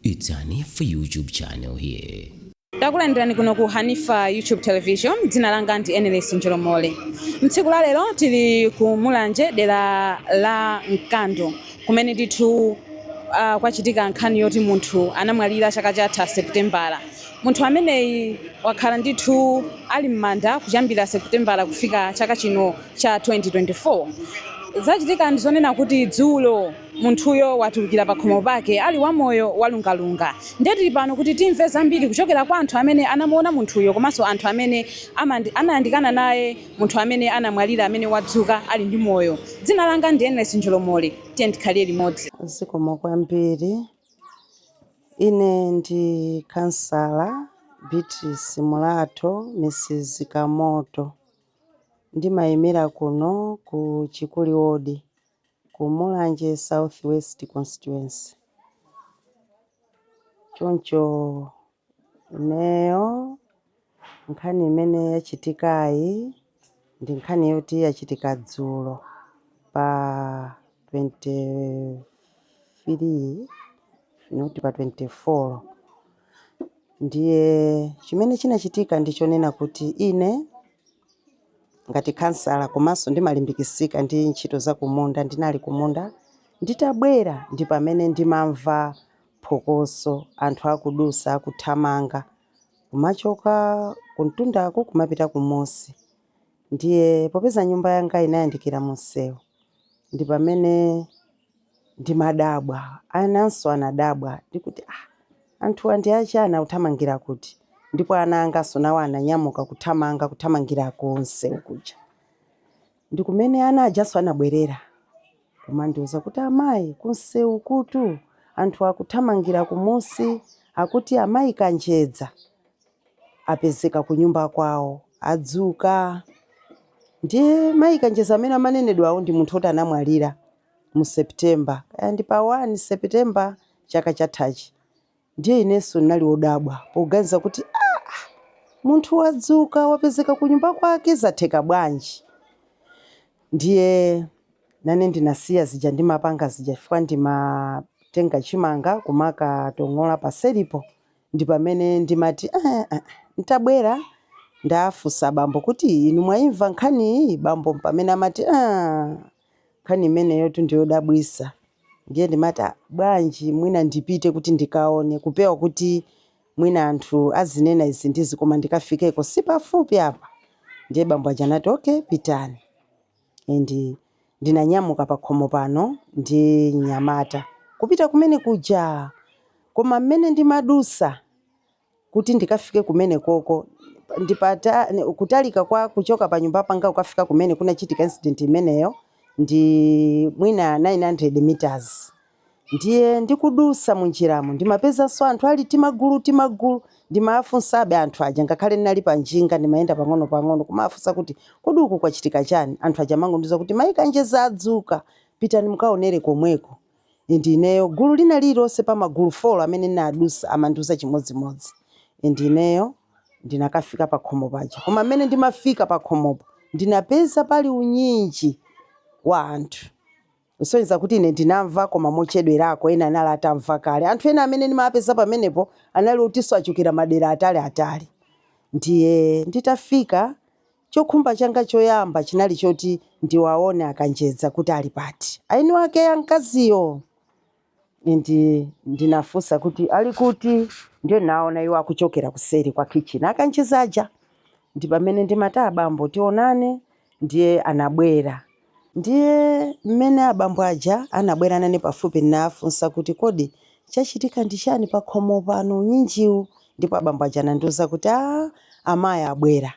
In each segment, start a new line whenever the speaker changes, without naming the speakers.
It's Hanifa YouTube channel here.
Takulandirani kuno ku Hanifa YouTube Television. Dzina langa ndi Enelis Njolomole. Mtsiku la lero tili ku Mulanje, dera la Mkando, kumene ndithu kwachitika nkhani yoti munthu anamwalira chaka chatha Seputembala. Munthu ameneyi wakhala ndithu ali m'manda kuyambira Seputembala kufika chaka chino cha 2024. Zachitika ndi zonena kuti dzulo munthuyo watulukira pakhomo pake ali wamoyo, walungalunga. Ndiye tili pano kuti timve zambiri kuchokera kwa anthu amene anamuona munthuyo komanso anthu amene anayandikana naye munthu amene anamwalira, amene wadzuka ali ndi moyo. Dzina langa ndi Enes Njolomole. Tiye tikhalire limodzi.
Zikomo kwambiri. Ine ndi Kansala Beatrice Mulato, Mrs Kamoto. Ndimayimira kuno ku Chikuli Ward, ku Mulanje South West Constituency. Choncho ineyo nkhani imene yachitikayi ndi nkhani yoti yachitika dzulo pa 23, not pa 24. Ndiye chimene chinachitika ndichonena kuti ine ngati kansala, komanso ndimalimbikitsika ndi ntchito za kumunda, ndinali kumunda. Nditabwera ndi pamene ndimamva phokoso, anthu akudusa, akuthamanga kumachoka kumtundako kumapita kumusi. Ndiye popeza nyumba yanga inayandikira munsewu, ndi pamene ndimadabwa, ananso anadabwa, ndikuti, "Ah, anthuwa ndi achani, akuthamangira kuti?" Ndipo ana anganso nawo ananyamuka kuthamanga, kuthamangira kunsewu kuja. Ndi kumene ana ajanso anabwerera kumandiuza kuti, "Amayi, kunsewu kutu anthu akuthamangira kumusi, akuti amayi Kanjedza apezeka kunyumba kwawo, adzuka." Ndiye mayi Kanjedza amene amanenedwawo ndi munthu oti anamwalira mu September, kaya ndi pa 1 September chaka chathachi. Ndiye inenso ndinali wodabwa poganiza kuti, "Ah, munthu wadzuka, wapezeka kunyumba kwake, zatheka bwanji?" Ndiye nane ndinasiya zija ndimapanga zija, chifukwa ndimatenga chimanga kumakatong'ola paselipo. Ndi pamene ndimati, "Eh, eh." Ntabwera ndafunsa bambo kuti, "Inu mwayimva nkhaniyi, bambo?" Pamene amati, "Ah, nkhani imeneyo tu ndiyodabwisa." Ndiye ndimati, "Ah, bwanji mwina ndipite kuti ndikaone, kupewa kuti mwina anthu azinena izi ndizi, koma ndikafikeko, si pafupi apa." Ndiye bambo aja anati, "Okay, pitani." And ndinanyamuka pa khomo pano ndi mnyamata kupita kumene kuja. Koma mmene ndimadusa kuti ndikafike kumene koko, ndipata kutalika kwa kuchoka pa nyumba panga kukafika kumene kunachitika incident imeneyo ndi mwina 900 meters. Ndiye ndikudusa munjiramo ndimapezanso anthu ali timagulu timagulu. Ndimafunsabe anthu aja, ngakhale ndinali pa njinga, ndimayenda pang'ono pang'ono kumafunsa kuti, "Kodi uku kwachitika chani?" Anthu aja amangondiuza kuti, "Mayi Kanjedza adzuka, pitani mukaonere komweko." Ndineyo gulu lina lililonse pa magulu 4 amene ndinadusa amandiuza chimodzimodzi. Ndineyo ndinakafika pa khomo paja, koma mmene ndimafika pa khomopo ndinapeza pali unyinji wa anthu, kusonyeza kuti ine ndinamva koma mochedwerako, ena anali atamva kale. Anthu ena amene ndimapeza pamenepo anali otinso achokera madera atali atali. Ndiye nditafika, chokhumba changa choyamba chinali choti ndiwaone aKanjedza kuti ali pati, aini wake amkaziyo. Ndi ndinafunsa kuti ali kuti. Ndiye naona iwo akuchokera kuseri kwa kitchen, aKanjedza aja. Ndi pamene ndimati, "Abambo, tionane." Ndiye anabwera. Ndiye mmene abambo aja anabwera nane pafupi, ndinafunsa kuti, "Kodi chachitika ndi chani pa khomo pano, unyinjiwu?" Ndipo abambo aja anandiuza kuti, "A amayi abwera."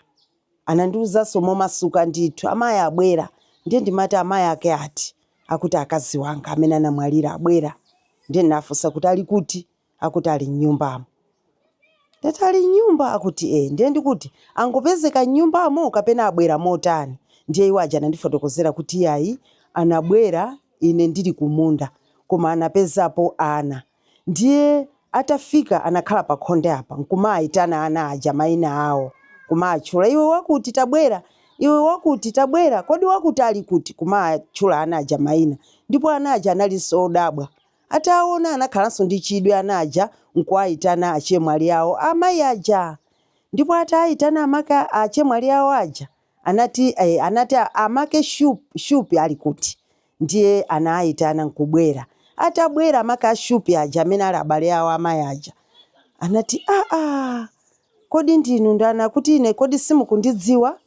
Anandiuzanso momasuka ndithu, "Amayi abwera." Ndiye ndimati, "Amayi ake ati?" Akuti, "Akazi wanga amene anamwalira abwera." Ndiye ndinafunsa kuti, "Ali kuti?" Akuti, "Ali mnyumbamo." Ndati, "Ali mnyumba?" Akuti, "E." Ndiye ndikuti, "Angopezeka mnyumbamo kapena abwera motani?" Ndiye iwo aja anandifotokozera kuti, "Yayi, anabwera ine ndili kumunda, koma anapezapo ana. Ndiye atafika anakhala pa khonde apa nkumayitana ana aja mayina awo, kumatchula, 'Iwe wakuti, tabwera. Iwe wakuti, tabwera. Kodi wakuti ali kuti?' Kumatchula ana aja mayina. Ndipo ana aja analinso odabwa. Ataona anakhalanso ndi chidwi ana aja nkuwayitana achemwali awo amayi aja. Ndipo atayitana amake achemwali awo aja anati, anati amake Shupi ali kuti? Ndiye anayitana nkubwera. Atabwera amake a Shupi aja amene ali abale awo amayi aja anati, aa, kodi ndinu ndani? Akuti ine kodi simukundidziwa?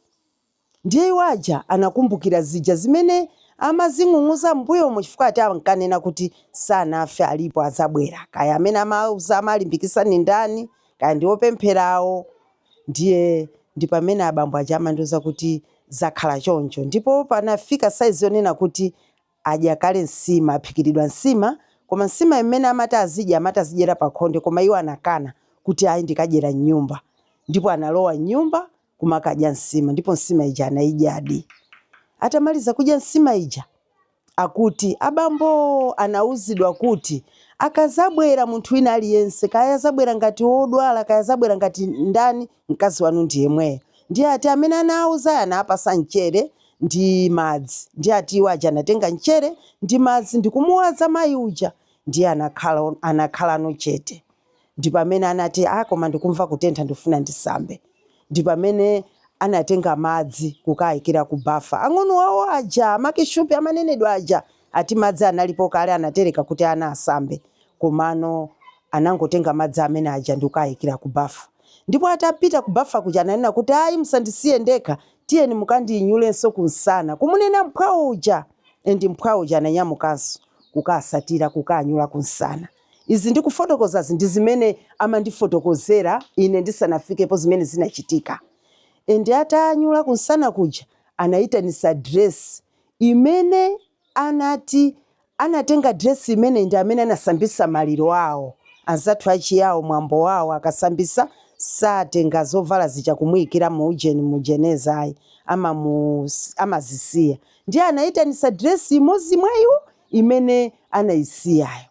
Ndiye iwo aja anakumbukira zija zimene amazing'ung'uza m'mbuyomo, chifukwa ati ankanena kuti sanafe, alipo, azabwera. Kaya amene amauza amalimbikisa ni ndani, kaya ndi opempherawo. Ndiye ndi pamene abambo aja amandiuza kuti zakhala choncho. Ndipo panafika saizi yonena kuti adya kale nsima, aphikiridwa nsima, koma nsima imene amati azidya amati azidyera pakhonde, koma iwo anakana kuti ayi, ndikadyera mnyumba. Ndipo analowa mnyumba kumakadya nsima, ndipo nsima ija anayidyadi. Atamaliza kudya nsima ija, akuti abambo anauzidwa kuti akazabwera munthu wina aliyense, kaya azabwera ngati wodwala, kaya azabwera ngati ndani, mkazi wanu ndi yemweyo. Ndiye ati amene anauza anapasa mchere ndi madzi. Ndiye ati iwo aja anatenga mchere ndi madzi ndikumuwaza mayi uja. Ndiye anakhalano chete. Ndi pamene anati, ah, koma ndikumva kutentha, ndifuna ndisambe. Ndi pamene anatenga madzi kukayikira ku bafa ang'ono awo aja, amake Shupi amanenedwa aja. Ati madzi analipo kale, anatereka kuti ana asambe, komano anangotenga madzi amene aja ndi kukayikira ku bafa. Ndipo atapita ku bafa kuja ananena kuti, ayi, musandisiye ndekha, tiyeni mukandinyulenso kunsana, kumunena mphwawo uja. And mphwawo uja ananyamukanso kukasatira kukanyula kunsana. Izi ndikufotokozazi ndi zimene amandifotokozera ine ndisanafikepo, zimene zinachitika. And atanyula kunsana kuja anayitanisa dress imene anati anatenga dress imene ndi amene anasambisa maliro awo. Anzathu achiyawo, mwambo wawo akasambisa satenga zovala zija kumuyikira mu ujeni, mu jeneza, ayi, amazisiya. Ndiye anayitanisa dress imodzi mwa iwo imene anayisiyayo.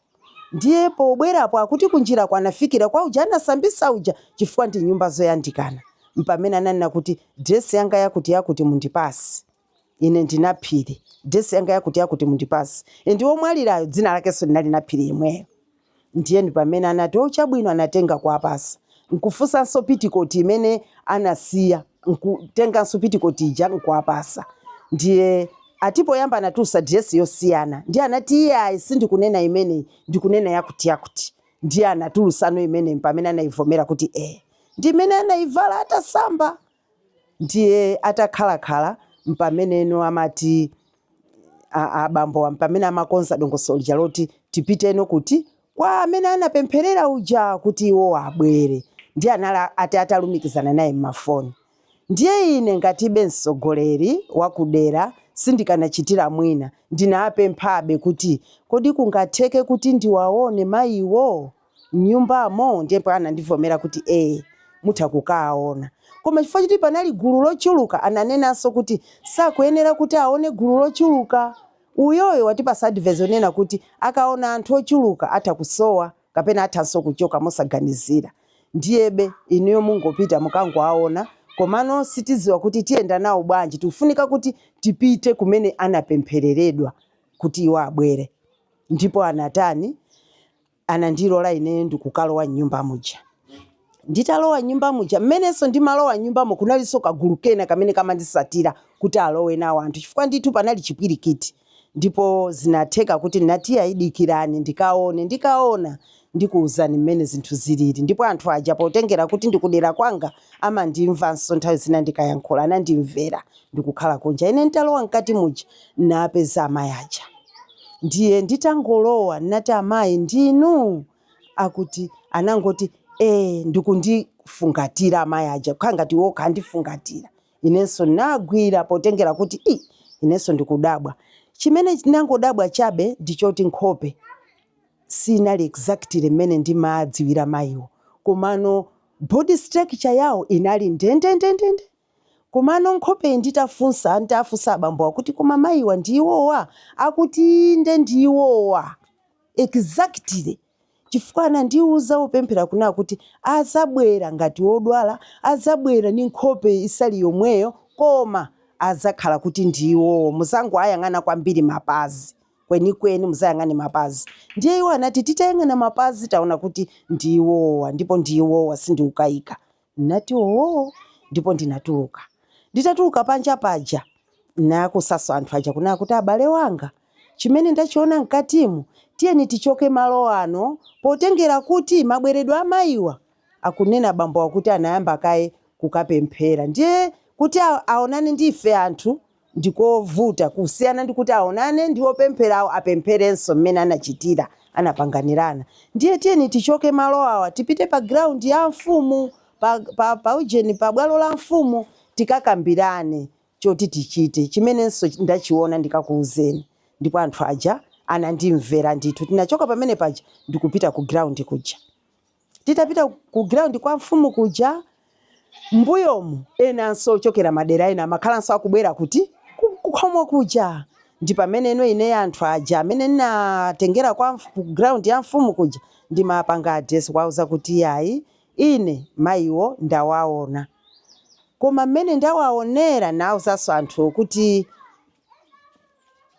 Ndiye pobwerapo akuti kunjirako anafikira kwa uja anasambisa uja, chifukwa ndi nyumba zoyandikana. Mpamene ananena kuti, "Dress yanga yakuti yakuti mundipase, ine ndinaphiri, dress yanga yakuti yakuti mundipase." Ndi omwalirayo dzina lakenso linali Naphiri yemweyo. Ndiye ndi pamene anati, "O, chabwino." Anatenga kuapasa, nkufunsanso pitikoti imene anasiya, nkutenganso pitikoti ija nkuapasa. Ndiye ati poyamba anatulutsa dress yosiyana, ndiye anati, "Iye ayi, sindikunena imeneyi, ndikunena yakuti yakuti." Ndiye anatulutsano imeneyi, pamene anayivomera kuti eh, ndi imene anayivala atasamba. Ndiye atakhalakhala mpameneno amati abambo pamene amakonza dongosolo lija loti tipiteno kuti kwa amene anapempherera uja kuti iwo abwere, ndiye anali ati atalumikizana naye mmafoni. Ndiye ine ngatibe mtsogoleri wakudera sindikanachitira mwina, ndinapemphabe kuti kodi kungatheke kuti ndiwaone mayiwo mnyumbamo? Ndipo anandivomera kuti ee, mutha kukaona, koma chifukwa choti panali gulu lochuluka, ananenanso kuti sakuyenera kuti aone gulu lochuluka. Uyoyo watipasa advice onena kuti akaona anthu ochuluka atha kusowa kapena athanso kuchoka mosaganizira. Ndiyebe inuyo mungopita mukangoaona, komano sitiziwa kuti tiyenda nawo bwanji, tikufunika kuti tipite kumene anapemphereredwa kuti iwo abwere. Ndipo anatani, anandilola ineyo ndikukalowa mnyumba muja. Nditalowa nyumba muja, mmenenso ndimalowa nyumbamo kunalinso kagulu kena kamene kamandisatira kuti alowe nawo anthu, chifukwa ndithu panali chipwirikiti. Ndipo zinatheka kuti ndinati, "Ayidikirani ndikaone, ndikaona ndikuwuzani mmene zinthu zilili." Ndipo anthu aja, potengera kuti ndikudera kwanga, amandimvanso nthawi zina ndikayankhula, anandimvera ndikukhala kunja. Ine nditalowa mkati muja napeza amayi aja. Ndiye nditangolowa ndinati, "Amayi, ndinu?" Akuti anangoti ee ndikundifungatira amayi aja, kukhala ngati wokha andifungatira. Inenso nagwira, potengera kuti i inenso ndikudabwa. Chimene ndinangodabwa chabe ndichoti nkhope sinali exactly mmene ndimadziwira mayiwo, komano body structure yawo inali ndendendendende. Komano nkhope nditafunsa abambo akuti, "Koma mayiwa ndi iwowa?" Akuti, "Inde, ndi iwowa exactly, chifukwa anandiuza wopemphera kuna kuti azabwera ngati wodwala, azabwera ni nkhope isali yomweyo, koma azakhala kuti ndi iwowo, muzango ayang'ana kwambiri mapazi kwenikweni." Kwenikweni muzayang'ane mapazi. Ndiye iwo anati, titayang'ana mapazi taona kuti ndi iwowa, ndipo ndi iwowa, sindiukayika. Ndinati, "Oo." Ndipo ndinatuluka. Nditatuluka panja paja, nakusaso anthu aja kunena kuti, "Abale wanga, chimene ndachiona mkatimu, tiyeni tichoke malo ano, potengera kuti mabweredwe amayiwa akunena bambo akuti anayamba kaye kukapemphera, ndiye kuti aonane ndi ife anthu ndikovuta kusiyana ndi kuti aonane ndi opempherawo, apempherenso mmene anachitira, anapanganirana. Ndiye tiyeni tichoke malo awa, tipite pa ground ya mfumu, pa ujeni, pa bwalo la mfumu, tikakambirane choti tichite, chimenenso ndachiona ndikakuuzeni." Ndipo anthu aja anandimvera ndithu. Tinachoka pamene paja ndikupita ku ground kuja. Titapita ku ground kwa mfumu kuja, mbuyomu enanso ochokera madera ena amakhalanso akubwera kuti kukhomo kuja. Ndi pameneno ine anthu aja amene ndinatengera ku ground ya mfumu kuja ndimapanga address, kuwauza kuti, "Yayi, ine mayiwo ndawaona, koma mmene ndawaonera, nawuzanso anthu kuti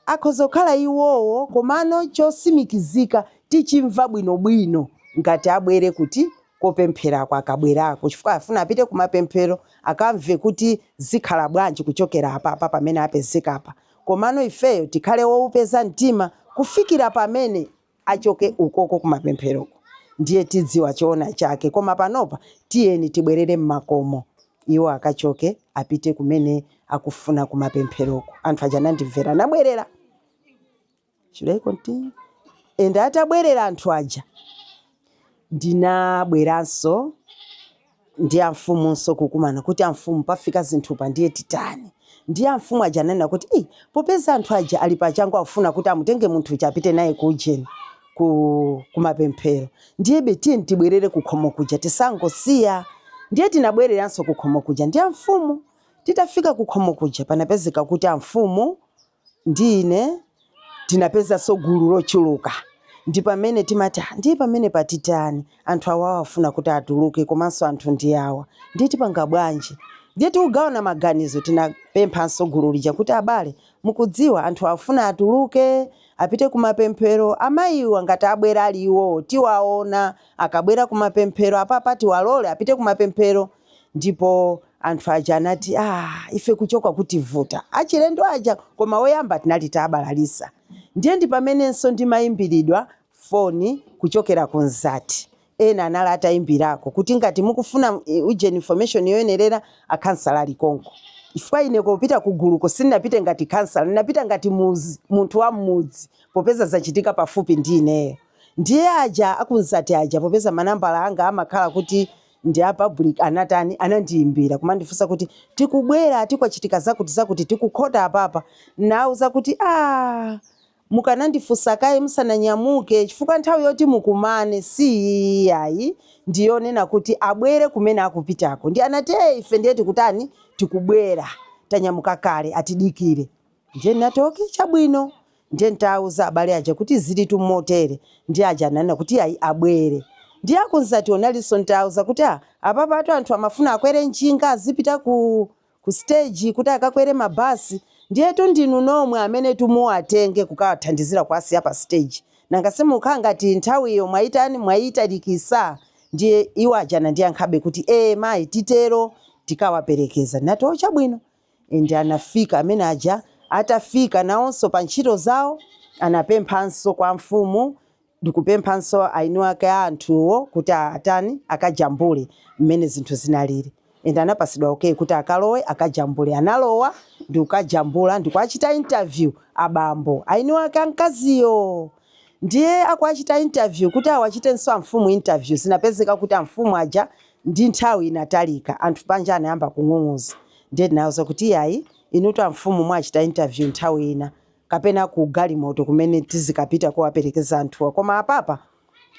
akhoza kukhala iwowo, komano chosimikizika tichimva bwinobwino ngati abwere kuti kopempherako, akabwerako, chifukwa afuna apite kumapemphero akamve kuti zikhala bwanji kuchokera apapa pamene apezeka apa. Komano ifeyo tikhale woupeza mtima kufikira pamene achoke ukoko kumapempheroko, ndiye tidziwa choona chake. Koma panopa tiyeni tibwerere mmakomo, iwo akachoke apite kumene akufuna kumapempheroko." Anthu aja anandimvera, anabwerera. Should I continue? And atabwerera anthu aja, ndinabweranso ndi amfumunso kukumana kuti, "Amfumu, pafika zinthu pa, ndiye titani?" Ndiye amfumu aja ananena kuti, "Ei, popeza anthu aja ali pachangu, akufuna kuti amutenge munthu uja apite naye ku ujeni, kumapemphero, ndiyebe tiye tibwerere kukhomo kuja, tisangosiya." Ndiye tinabwereranso kukhomo kuja ndi amfumu. Titafika kukhomo kuja, panapezeka kuti amfumu ndi ine tinapezanso gulu lochuluka. Ndi pamene timati, "Ah, ndiye pamene patitani? Anthu awawa afuna kuti atuluke, komanso anthu ndi awa, ndiye tipanga bwanji?" Ndiye tikugawana maganizo, tinapemphanso gulu lija kuti, "Abale, mukudziwa anthu afuna atuluke apite kumapemphero. Amayiwa ngati abwera ali iwowo, tiwaona akabwera kumapemphero. Apapa tiwalole apite kumapemphero." Ndipo anthu aja anati, "Ah, ife kuchoka kutivuta, achilendo aja." Koma woyamba tinali tabalalisa. Ndiye ndi pamenenso ndimayimbiridwa foni kuchokera ku Nzati. Ena anali atayimbirako kuti ngati mukufuna ujeni, information yoyenerera, akhansala ali konko, chifukwa ine kopita kuguluko sindinapite ngati khansala, ndinapita ngati munthu wa mmudzi, popeza zachitika pafupi ndi ineyo. Ndiye aja akunzati aja, popeza manambala anga amakhala kuti ndi a public, anatani, anandiyimbira kumandifunsa kuti, "Tikubwera, tikwachitika zakuti zakuti, tikukhota apapa." Nauza kuti, "Ah, mukanandifunsa kaye musananyamuke, chifukwa nthawi yoti mukumane si iyayi, ndiyonena kuti abwere kumene akupitako." Ndi anati, "Hey, ife ndiye tikutani, tikubwera, tanyamuka kale, atidikire." Ndiye ndinati, "Okay, chabwino." Ndiye ntauza abale aja kuti zili tumotere, ndi aja ananena kuti ayi, abwere. Ndiye akunzati onalinso ntauza kuti, "Ah, apapatu anthu amafuna akwere njinga azipita ku stage kuti akakwere mabasi, ndiyetu ndinu nomwe amene tumuwatenge kukawathandizira kuasiya pa stage. Nanga simukhala ngati nthawiyo mwayitani, mwayitalikisa?" Ndiye iwo aja anandiyankhabe kuti, "Ee mayi, titero, tikawaperekeza." Ndinati, "O, chabwino." Ndi anafika amene aja. Atafika nawonso pa ntchito zawo, anapemphanso kwa mfumu ndikupemphanso aini ake a anthuwo kuti atani, akajambule mmene zinthu zinalili. And anapasidwa okay kuti akalowe akajambule. Analowa ndikukajambula, ndikuachita interview abambo aini ake amkaziyo. Ndiye akuachita interview, kuti awachitenso amfumu interview, zinapezeka kuti amfumu aja ndi nthawi inatalika, anthu panja anayamba kung'ung'uza. Ndiye tinawuza kuti, "Iyayi, inutu amfumu mwachita interview nthawi ina kapena ku galimoto kumene tizikapita kuwaperekeza anthuwa, koma apapa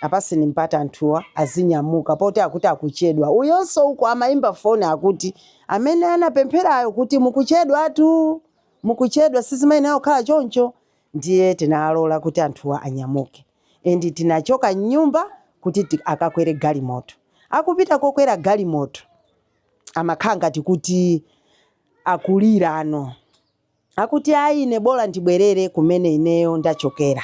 apaseni mpata anthuwa azinyamuka, poti akuti akuchedwa. Uyonso uko amayimba foni akuti amene anapempherayo kuti mukuchedwatu, mukuchedwa, sizimayenera kukhala choncho." Ndiye tinalola kuti anthuwa anyamuke, and tinachoka mnyumba kuti akakwere galimoto. Akupita kokwera galimoto, amakhala ngati kuti akulira ano. Akuti ayi, ine bola ndibwerere kumene ineyo ndachokera.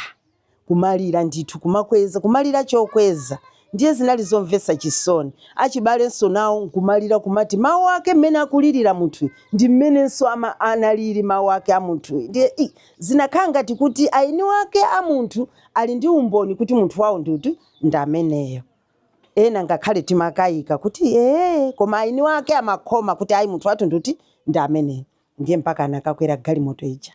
Kumalira ndithu, kumakweza, kumalira chokweza. Ndiye zinali zomvetsa chisoni. Achibalenso nawo nkumalira, kumati mawu ake mmene akulirira munthuyu ndi mmenenso analili mawu ake a munthuyu. Ndiye zinakhala ngati kuti aini wake a munthu ali ndi umboni kuti munthu wawo ndiuti ndi ameneyo. Ena ngakhale timakayika kuti ee, koma aini wake amakhoma kuti ayi, munthu wathu ndiuti ndi ameneyo. Ndiye mpaka anakakwera galimoto ija,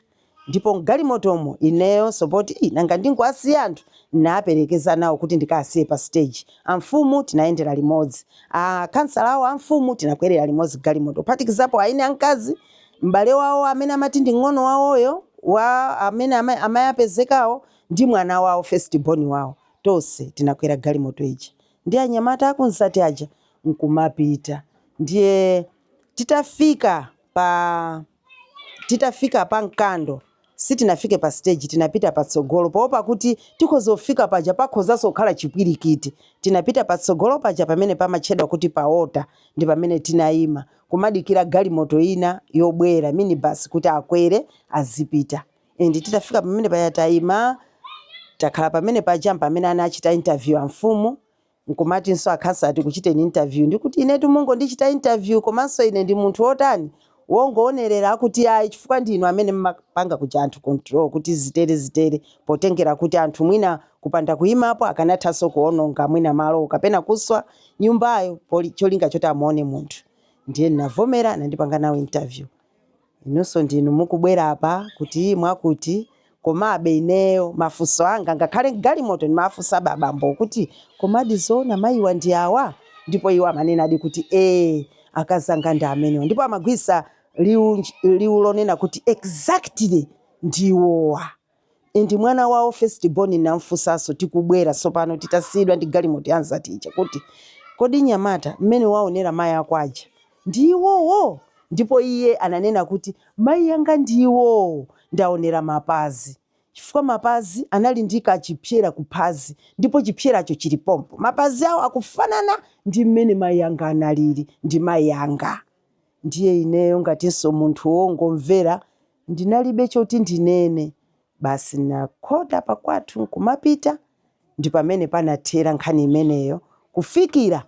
ndipo mgalimotomo ineyo sopoti nanga ndingowasiya anthu, naperekeza nawo kuti ndikasiye pa stage. Amfumu tinayendera limodzi, akansala awo amfumu tinakwerera limodzi galimoto, kuphatikizapo aine amkazi, m'bale wawo amene amati ndi ng'ono wawoyo wa amene amayapezekawo, ndi mwana wawo, first born wawo. Tonse tinakwera galimoto ija ndi anyamata akunzati aja nkumapita. Ndiye titafika pa Mkando, sitinafike pa stage, tinapita patsogolo poopa kuti tikhoza kufika paja pakhozanso kukhala chipwirikiti. Tinapita patsogolo paja pamene pamatchedwa kuti paota, ndi pamene tinayima kumadikira galimoto ina yobwera, minibus, kuti akwere azipita. And titafika pamene paja, tayima, takhala pamene paja, pamene anachita interview amfumu, nkumatinso akhasa ati kuchiteni interview. Ndikuti inetu mungondichita interview, komanso ine ndi munthu wotani, wongoonerera. Akuti ayi, chifukwa ndinu amene mmapanga kuja anthu control kuti zitere zitere, potengera kuti anthu mwina kupanda kuyimapo akanathanso kuononga mwina malo kapena kuswa nyumbayo cholinga choti amuone munthu. Ndiye ndinavomera, nandipanga nawo interview. Inunso ndinu mukubwera apa kuti mwakuti, komabe ineyo mafunso anga, ngakhale mgalimoto ndimafunsa abambo kuti komadi zoona mayiwa ndi awa? Ndipo iwo amanenadi kuti ee, akazanga ndi amenewa, ndipo amagwisa liwu, liwu lonena kuti exactly ndiwowa. Ndi mwana wawo first born namfunsanso tikubwera tsopano, titasiyidwa ndi galimoto ya anzati ija, kuti kodi nyamata, mmene waonera mayi ako aja ndi iwowo? Ndipo iye ananena kuti mayi anga ndi iwowo, ndaonera mapazi, chifukwa mapazi anali ndi kachipyera kuphazi, ndipo chipyeracho chili pompo. Mapazi awo akufanana ndi mmene mayi anga analili, ndi mayi anga. Ndiye ineyo ngatinso munthu wongomvera, ndinalibe choti ndinene, basi nakhota pakwathu nkumapita. Ndi pamene panathera nkhani imeneyo, kufikira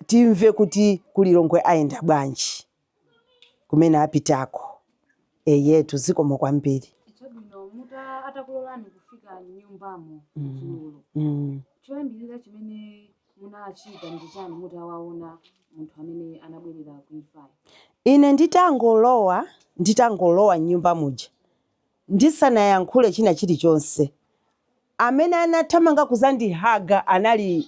timve kuti kulilongwe ayenda bwanji kumene apitako. Eyetu, zikomo kwambiri.
Chabwino, muta atakulolani kufika mnyumbamo dzulo, choyambirira chimene munachita ndi chani mutawaona munthu amene anabwerera kuimfayo?
Ine nditangolowa mnyumba muja, ndisanayankhule china chilichonse, amene anathamanga kuzandihaga anali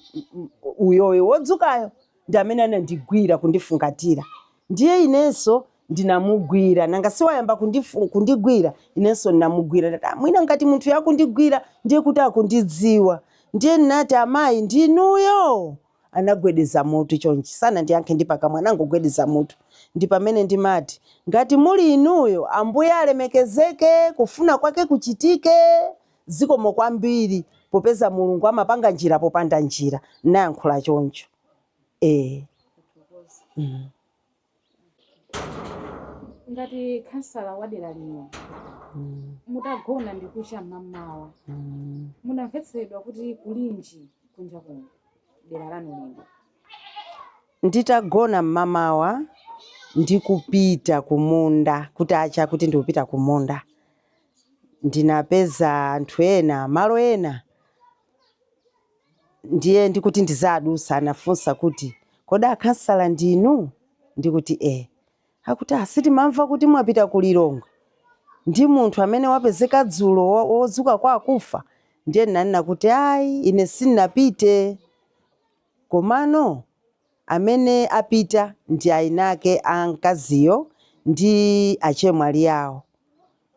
uyoyo wodzukayo, ndi amene anandigwira kundifungatira. Ndiye inenso ndinamugwira, nanga siwayamba kundigwira, inenso ndinamugwira. Ndati, "Ah, mwina ngati munthu yakundigwira ndiye kuti akundidziwa." Ndiye ndinati, "Amayi, ndinuyo?" Anagwedeza mutu chonchi, sanandiyankhe ndi pakamwa, anangogwedeza mutu. Ndi pamene ndimati, "Ngati muli inuyo, Ambuye alemekezeke, kufuna kwake kuchitike, zikomo kwambiri, popeza Mulungu amapanga njira popanda njira." Nayankhula choncho.
Ngati khansala wa dera lino, mutagona ndi kucha mmamawa, munamvetsedwa kuti kulinji kunja kuno dera lanu lino?
Nditagona mmamawa ndikupita kumunda, kuti acha kuti ndikupita kumunda, ndinapeza anthu ena malo ena. Ndiye ndikuti ndizadusa, anafunsa kuti, "Kodi akhansala ndinu?" Ndikuti e. Akuti, "Asitimamva kuti mwapita ku Lilongwe ndi munthu amene wapezeka dzulo wodzuka kwa akufa?" Ndiye ndinanena kuti ayi, ine sindinapite, komano amene apita ndi ainake a mkaziyo ndi achemwali awo,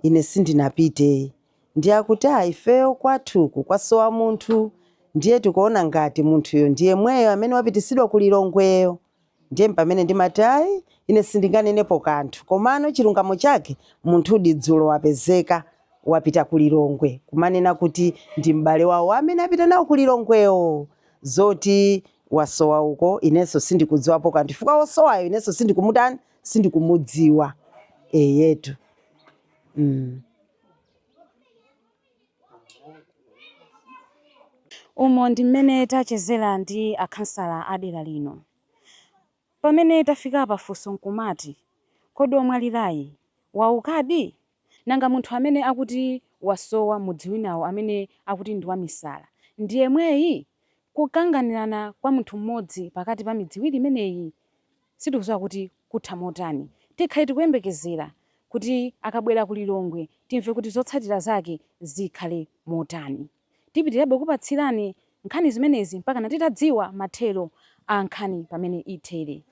ine sindinapite. Ndiye akuti, "A, ifeyo kwathuku kwasowa munthu, ndiye tikuona ngati munthuyo ndiye mweyo amene wapitisidwa ku Lilongweyo." Ndiye pamene ndimati ayi, ine sindinganenepo kanthu, komano chilungamo chake munthudi dzulo wapezeka wapita ku Lilongwe, kumanena kuti ndi m'bale wawo amene apita nawo ku Lilongwewo. Zoti wasowa uko, inenso sindikudziwapo kanthu, chifukwa wosowayo inenso sindikumutani, sindikumudziwa. Eyetu.
Umo ndi mmene tachezera ndi akhansala a dera lino. Pamene tafika pa funso nkumati, kodi omwalirayi waukadi? Nanga munthu amene akuti wasowa mudzi winawo amene akuti ndi wamisala ndi yemweyi? Kukanganirana kwa munthu mmodzi pakati pa midzi iwiri imeneyi sitikudziwa kuti kutha motani. Tikhale tikuyembekezera kuti akabwera ku Lilongwe timve kuti zotsatira zake zikhale motani. Tipitirirabe kupatsirani nkhani zimenezi mpakana titadziwa mathero a nkhani pamene ithere.